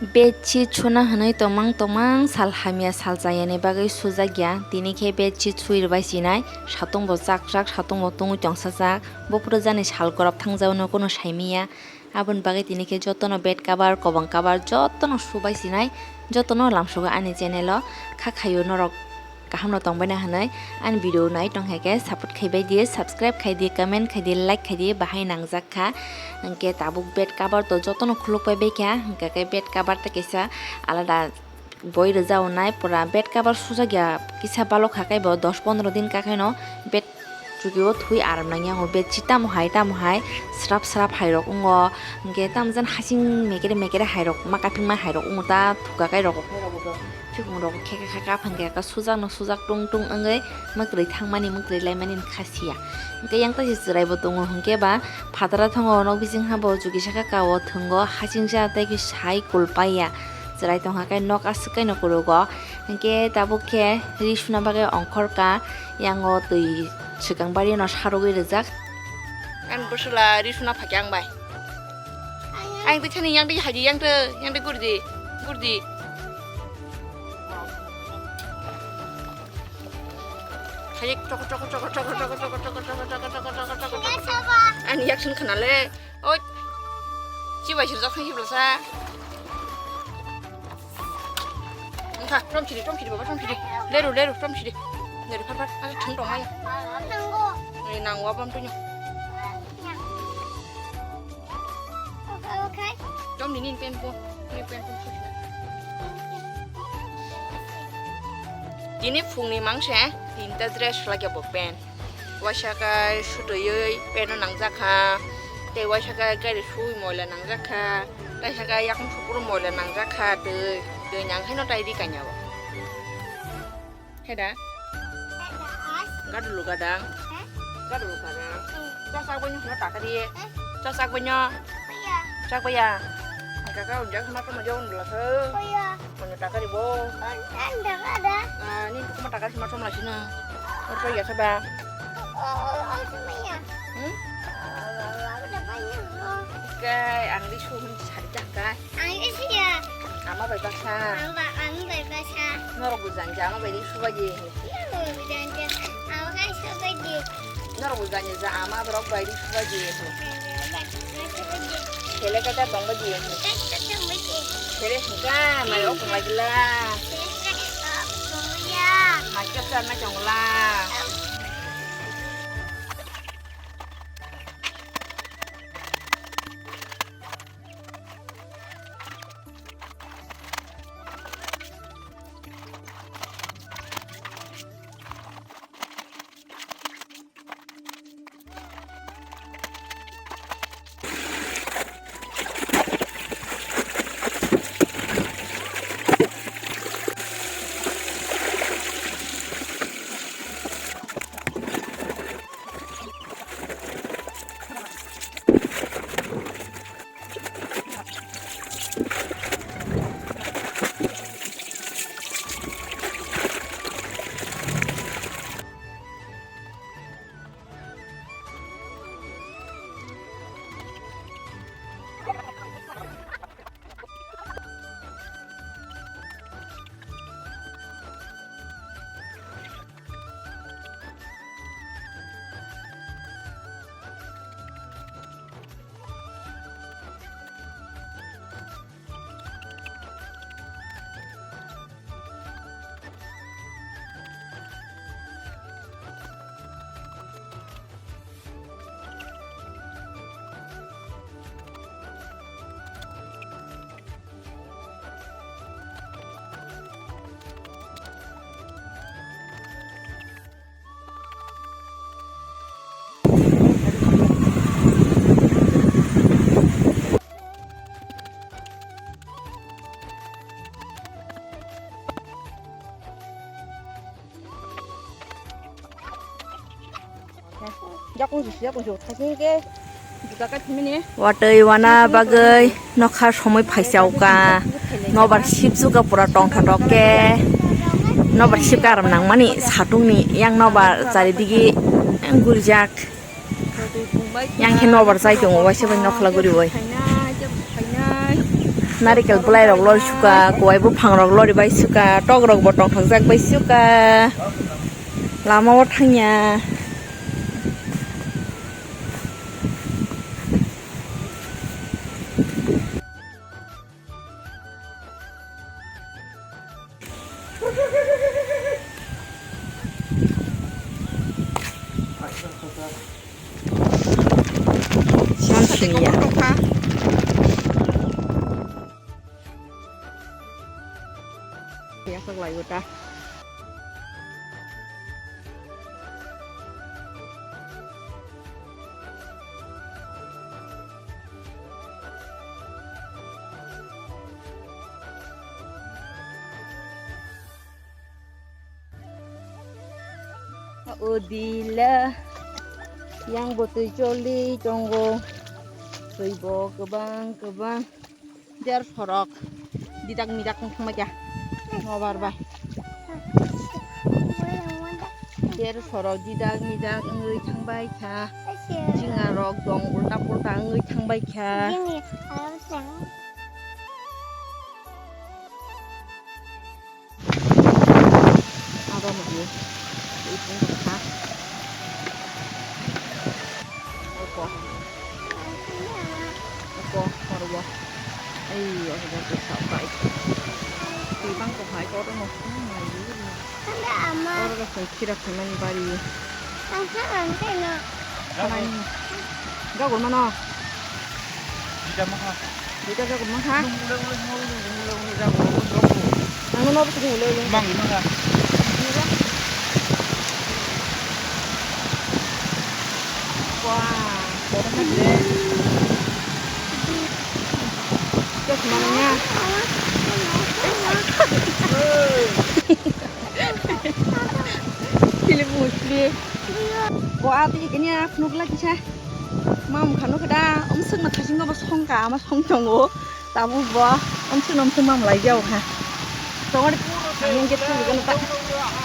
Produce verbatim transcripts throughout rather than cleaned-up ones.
Bedsheet suna hwnwi tongmang tongmang sal hamya sal chayani bagwi sujak ya. Tini khe bedsheet sui rwbai sinai, satung bo chak chak, satung bo tungwi tongsa chak. Buphuru jani sal gorop thang jao no kunu sai manya. Aboni bagwi tini khe jotono bed cover, kobang cover jotono subai sinai, jotono lamsogo ani channel o. Kha khaio norok kaham no tongbai na hwnwi ani video nai tong hai khe support khai bai di, subscribe khai di, comment khai di, like khai di, bahai nangjak kha. Hwnkhe tabuk bed cover to jotono khuluk pai bai kha, hwnkhe khe bed cover tei kisa alada boi rwjak nai pura bed cover sujak ya kisa balok kha khe bo dos pondro din kha khe no bed chuki o thwi aram nang ya o bed si tamo hai tamo hai srap srap hai rok wngo hwnkhe tamo jani hasing mekere mekere hai rok ma kaphingma hai rok wngo ta thuka kai rok. Phikhung rok khe khe kha kaphang khe ka sujak no sujak tung tung wngwi mwkrwi thangmani mwkrwi laimani kha siya. Hwnkhe yang taisi chwrai bo tongo hwnkhe ba phatara thango nok bising ha bo chuki saka ka o thwngo hasingsa tei khe sai kul paiya chwrai tongkha khe nok aswk kaino kwrwgo hwnkhe tabuk khe ri suna bagwi ongkhor ka yango twi swkang bari no sarogwi rijak. Ang bwswla ri suna phaikha ang bai. Ang twi thani yang twi haji yang twi yang twi gurdi gurdi. Hayek choko choko choko choko choko choko choko choko choko choko choko choko choko choko. Ani yak sun khana le. Oi. Chibai sirjak thang hiblasa. Wngkha, trom siri, trom siri, baba, trom siri. Leru, leru, trom siri. Leru, phar, phar. Ani thung tong mai. Nango. Ni nango abam tunyo. Trom ni nin pen po. Ni pen po. Tini phungni mangse tinta dress lagya bo pen. Waisa khe sutuywi pant-o nangjak kha, tei waisa khe gari sui moila nangjak kha, tei waisa khe yakung sukuru moila nangjak kha, twi, twi nang khe no tai ri kanya o. Heda? Gadulu gadang? Gadulu gadang? Chachak bai no hino takari? Chachak bai no? Chak bai ya? Kaka unjak hima tamo jong dula khe? Mano takari bo? Ani tukuma takari hima tamo lasina? Orso ya saba? Hmm? Kai ang di suhun sari jakai. Ang di siya. Ama bai basa. Ama bai basa. Norok bujan ja ama bai di subaji. Norok bujan ja ama bai di subaji. Sele kata tongbaji. Sele hingka mai ok mai gila. Mai kata mai tongla. Watwi wana bagwi nokha somoi phaisa uka. Nobar sibsuka pura tongthotok khe. Nobar sibka aram nangmani satung ni yang nobar charidigi gurijak. Yang khe nobar chai tongo waisa bai nokhla guriwi. Narikel bwlai rok lori suka, kuwai buphang rok lori bai suka, tok rok bo tongthokjak bai suka. Lama o thangya. Samsung ya. Ya, sok lai uta. O dila, yang bo twi choli tongo, twi bo kwbang kwbang. Dersorok didak midak wng thangbai kha. Nobar bai. Dersorok didak midak wngwi thangbai kha. Jingarok dong ulta pulta wngwi thangbai kha. Abo mani. Ipung kha. Opo. Opo, korbo. Ei, opo, opo, sa, bai. Tibang ko hai, koto no. Oro ga song kira khanan bari. Khanan. Ga gol mano. Dita maha. Dita jago maha. Nung ule ule nung ule ule ule jago ule jago. Nang no nobo tini ule ule. Mang maha. Wah, kok na je. Kok mana nya? Kili musli. Bo ati kini a phunuk la kisa. Mam khanu kada, um sung na thasing ba song ka, ama song tongo. Tabuk bo, um sung, um sung mam lai jao kha. Tongor, ang gate khuli gana ta.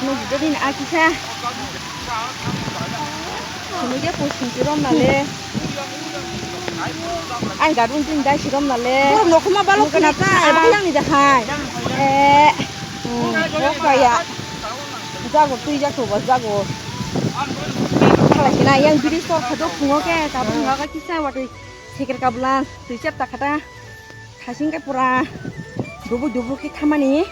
Nung jidadin a kisa. Nung ya pusing si rom na le. Ang gadun tin dai si rom na le. Bor nokhoma balok kena ta. Abang yang ni da hai. Eh. Hmm, bo kaya. Jago twi jak to bo jago. Khala sina yang biri sor khado phungo ke tabuk nogo kisa watwi seker kabla twi chep ta khata. Thasing ke pura dubuk dubuk ke khamani.